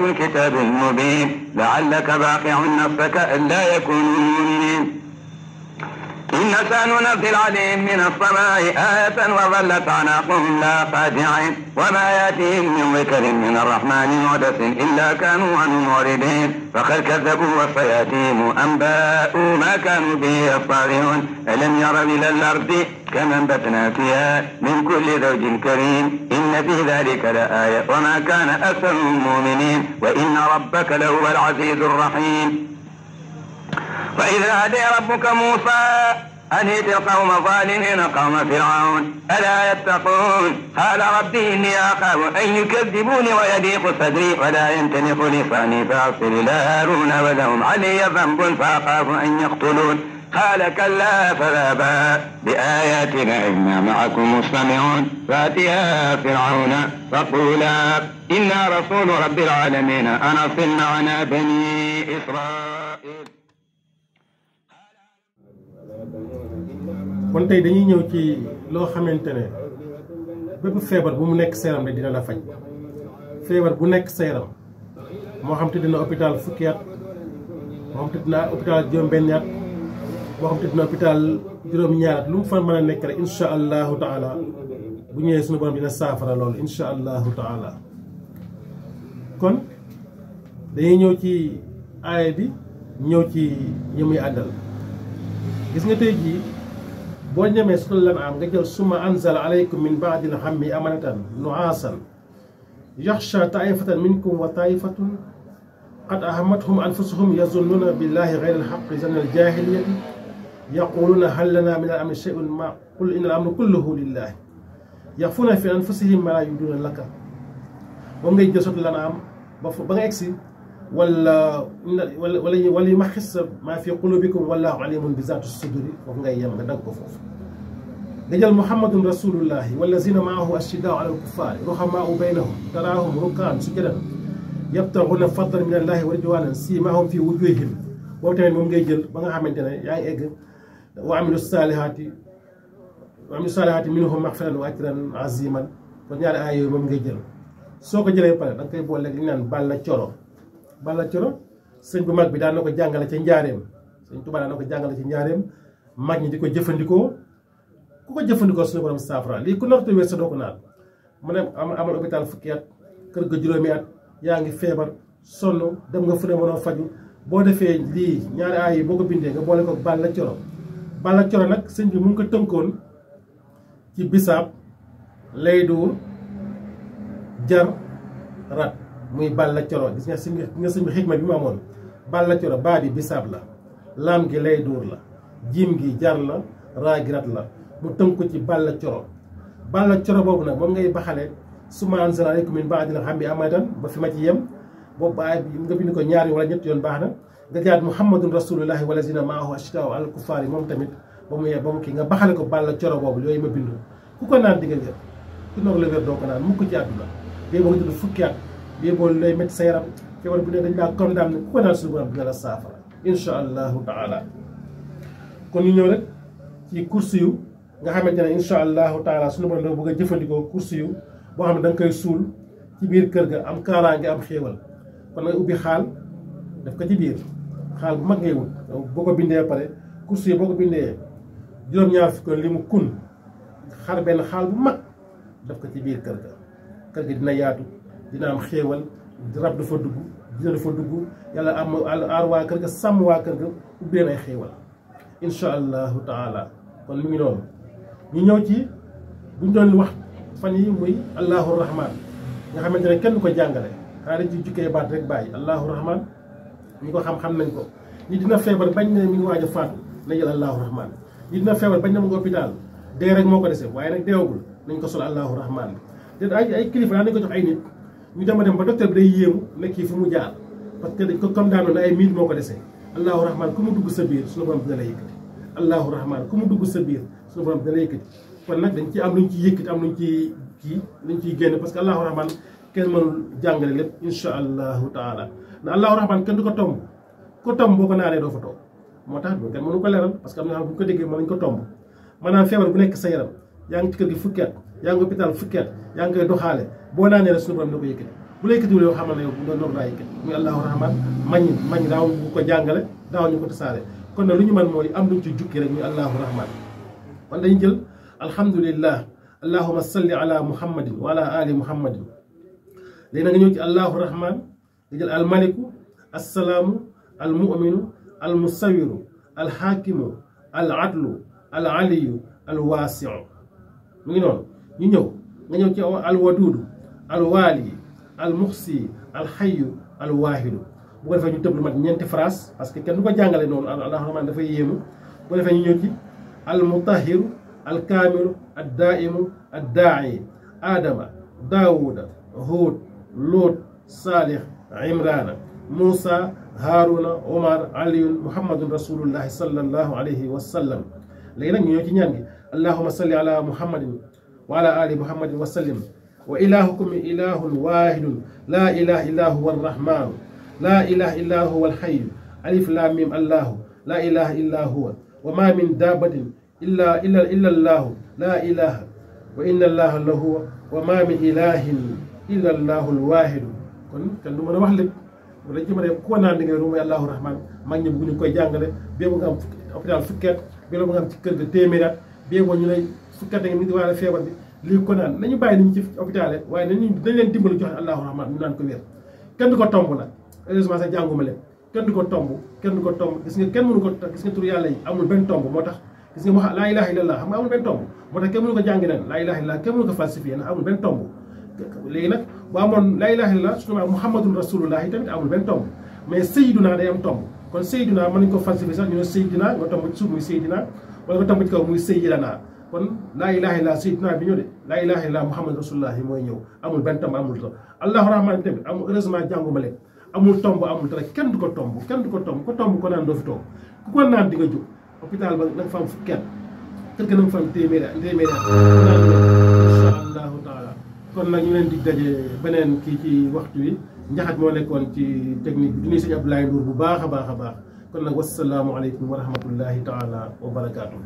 الكتاب المبين لعلك باقع نفسك ألا يكونوا مؤمنين إن سننزل عليهم من السماء آية وظلت أعناقهم لا خاشعين وما يأتيهم من ذكر من الرحمن محدث إلا كانوا عنه معرضين فقد كذبوا وسيأتيهم أنباء ما كانوا به يستهزئون ألم يروا إلى الأرض كما أنبتنا فيها من كل زوج كريم إن في ذلك لآية وما كان أكثرهم مؤمنين وإن ربك لهو العزيز الرحيم وإذا هدي ربك موسى أن ائت القوم الظالمين قوم فرعون ألا يتقون قال ربي إني أخاف أن يكذبوني ويضيق صدري ولا ينطلق لساني فأرسل إلى هارون ولهم علي ذنب فأخاف أن يقتلون قال كلا فذهبا بآياتنا إنا معكم مستمعون فأتيا فرعون فقولا إنا رسول رب العالمين أن أرسل معنا بني إسرائيل. kon tey dañuy ñëw ci loo xamante ne bépp feebar bu mu nekk sa yaram rek dina la faj feebar bu nekk sa yaram moo xam te dina hôpital fukki at moo xam te dina hôpital juróom-benni at moo xam te dina hôpital juróom-ñaar at lu mu fa mën a nekk rek incha allahu taala bu ñëwee suñu borom dina saafara loolu incha allahu taala. kon dañuy ñëw ci aaya bi ñëw ci ñi muy àndal gis nga tey jii. boo ñemee su lan am nga jël summa anzala alaykum min baadi l-ghammi amanatan nu'aasan yaxsha taa'ifatan minkum wa taa'ifatun qad ahammathum anfusuhum yazunnuuna billahi ghayra al-haqqi zanna al-jaahiliyyati yaquluuna hal lanaa min al-amri shay'un ma qul inna al-amra kulluhu lillahi yaxfuuna fi anfusihim ma laa yubduuna laka moom ngay jël sot lan am ba nga egsi wala yumaxxis maa fi qulubikum wallahu alimun bi zaati suduri foofu ngay yem nga dagg ko foofu nga jël muhammadun rasulullahi wallazina maahu ashiddaau ala alkuffari ruhamaau baynahum taraahum rukkaan sujjadan yabtaxuna fadlan min allahi wa ridwanan siimaahum fi wujuhihim boobu tamit moom ngay jël ba nga xamante ne yaa ngi egg wa amilu saalihaati minhum maxfiran wa ajran aziman kon ñaari aay yooyu moom ngay jël soo ko jëlee pare da nga koy boole li ñu naan Balla Coro sëñ bu mag bi daan na ko jàngale ca njaareem sëñ Tuubaa daan na ko jàngale ci njaareem mag ñi di ko jëfandikoo ku ko jëfandikoo suñu borom saafara lii ku norte wér sa doo ko naan mu ne amal hôpital fukki at kër ga juróomi at yaa ngi feebar sonn dem nga fu ne mënoo faju boo defee lii ñaari aay yi boo ko bindee nga boole ko Balla Coro nag sëñ bi mu ngi ko tënkoon ci bisaab lay duur jar rat muy Balla Coro gis nga sëñ bi xikma bi mu amoon Balla Coro baa bi bisaab la laam gi lay duur la jiim gi jar la raa gi rat la mu tënk ko ci Balla Coro boobu nag moom ngay baxale summa anzalna alaykum min ba'di l-ghammi amanatan ba fi ma ci yem boobu baay bi nga bind ko ñaari wala ñetti yoon baax na nga jaat muhammadun rasulullahi wallazina maahu ashiddaau alal kuffaari moom tamit ba mu kii nga baxale ko Balla Coro boobu yooyu ma bind ku ko naan digga wér ku noog la wér doo ko naan mukk ci àdduna dée boo nga tudd fukki at bii boolu lay métti sa yaram feebar bu ne dañ laa condamné ku ko naan suñu borom dina la saafara insha allahu taala. kon ñu ñëw rek ci kursi yu nga xamante ne insha allahu taala suñu borom dafa bëgg a jëfandikoo kursi yu boo xam ne da nga koy suul ci biir kër ga am kaaraange am xéewal kon nga ubbi xaal def ko ci biir xaal bu mag ngay wut boo ko bindee pare kursi yu boo ko bindee juróom-ñaar fukk li mu kun xar benn xaal bu mag def ko ci biir kër ga dina yaatu dina am xéewal rab dafa dugg dina dafa dugg yàlla am aar waa kër ga sàmm waa kër ga ubbi leen ay xéewal insha allahu taala. kon mu ngi noonu ñu ñëw ci buñ doon wax fan yi muy allahu rahman nga xamante ne kenn du ko jàngale xanaa dañ ci jukkee baat rek bàyyi allahu rahman ñi ko xam nañ ko. ñi dina feebar bañ ne mi ngi waaj a faatu na jël allahu rahman ñi dina feebar bañ ne mu ngi hôpital dee rek moo ko dese waaye nag deewagul nañ ko sol allahu rahman te ay kilifa daan nañ ko jox ay nit ñu dem ba docteur bi day yéemu ne kii fu mu jaar parce que dañ ko condamné na ay minutes moo ko desee allahu rahman ku mu dugg sa biir suñu borom dina la yëkkati allahu rahman ku mu dugg sa biir suñu borom dina la yëkkati kon nag dañ ci am luñ ci yëkkati am luñ ci kii luñ ciy génn parce que allahu rahman kenn mënul jàngale lépp insha allahu taala na allahu rahman kenn du ko tomb ko tomb boo ko naanee doo fa toog moo tax kenn mënu ko leeral parce que am na bu ñu ko déggee mën nañ ko tomb maanaam feebar bu nekk sa yaram yaa ngi ci kër gi fukki at yaa ngi hôpital fukki at yaa ngi koy doxaale boo naanee rek suñu borom da ko yëkkati bu lay yëkkatiwul yow xamal ne yow nga noor laa yëkkati muy allahu rahman mañ daaw ñu ko jàngale daaw ñu ko tasaare kon nag lu ñu mën mooy am luñ ci jukki rek muy allahu rahman kon dañu jël alhamdulillah allahumma salli ala muhammadin wa ala ali muhammadin léegi nag nga ñëw ci allahu rahman nga jël almaliku assalaamu almuminu almusawiru alxaakimu al adlu al aliyu al waasiu mu ngi noonu ñu ñëw nga ñëw ci alwaduudu alwaali almuxsi alxayu alwaahidu bu ko defee ñu tëb lu mat ñeenti phrase parce que kenn du ko jàngale noonu allahu rahman dafay yéemu bu ko defee ñu ñëw ci almutahiru alkaamilu addaimu addaa'i aadama daawuda huud luut saalix imraana muusa haaruna omar aliyun muhammadun rasulullahi sallallahu alayhi wa sallam léegi nag ñu ñëw ci ñaan gi allahuma salli ala muhammadin wa ala ali muhammadin wa sallim wa ilahukum ilahun wahidun la ilaha illa huwa arrahmanu la ilaha illa huwa alhayyu alif lam mim allahu la ilaha illa huwa wa ma min dabatin illa allahu la ilaha wa inna allaha lahu wa ma min ilahin illa allahu alwahidu kon kan du mën a wax lépp dañ ci mën a ku ko naan di nga ru muy allahu rahman mag ñi bu ñu koy jàngale bee bu nga am hôpital fukkeet bee bu nga am ci kër ga téeméeraat bee boo ñu lay fukkeet da nga mi di waale feebar bi lii ko naan nañu bàyyi nañu ci hôpital waaye dañ leen dimbali joxe allahu rahman ñu naan ko wér kenn du ko tomb nag heureusement sax jànguma leen kenn du ko tomb gis nga kenn mënu ko gis nga tur yàlla yi amul benn tomb moo tax gis nga wax laa ilaha illallah xam nga amul benn tomb moo tax kenn mënu ko jàngi nen laa ilaha illallah kenn mënu ko falsifié ndax amul benn tomb léegi nag bu amoon laa ilaha illallah surtout muhammadun rasulullah yi tamit amul benn tomb mais sayyiduna day am tomb kon sayyiduna mën nañu ko falsifié sax ñu ne sayyidina nga tomb ci suuf muy sayyidina wala nga tomb ci kaw muy sayyidana kon laa ilaha illallah sayyidina bi ñëw de laa ilaha illallah muhammad rasulullah yi mooy ñëw amul benn tomb amul tomb allahu rahman tamit amul heureusement jànguma leen amul tomb amul dara kenn du ko tomb ko tomb ko naan doo fi toog ku ko naan di nga jóg hôpital ba na nga fa am fukki at kër ga na nga fa am téeméeri insha allahu taala kon nag ñu leen di daje beneen kii ci waxtu wi njaxat moo nekkoon ci technique bi du nuyu sëñ Abdoulaye Ndour bu baax a baax kon nag wasalaamu aleykum wa rahmatullahi taala wa barakaatu.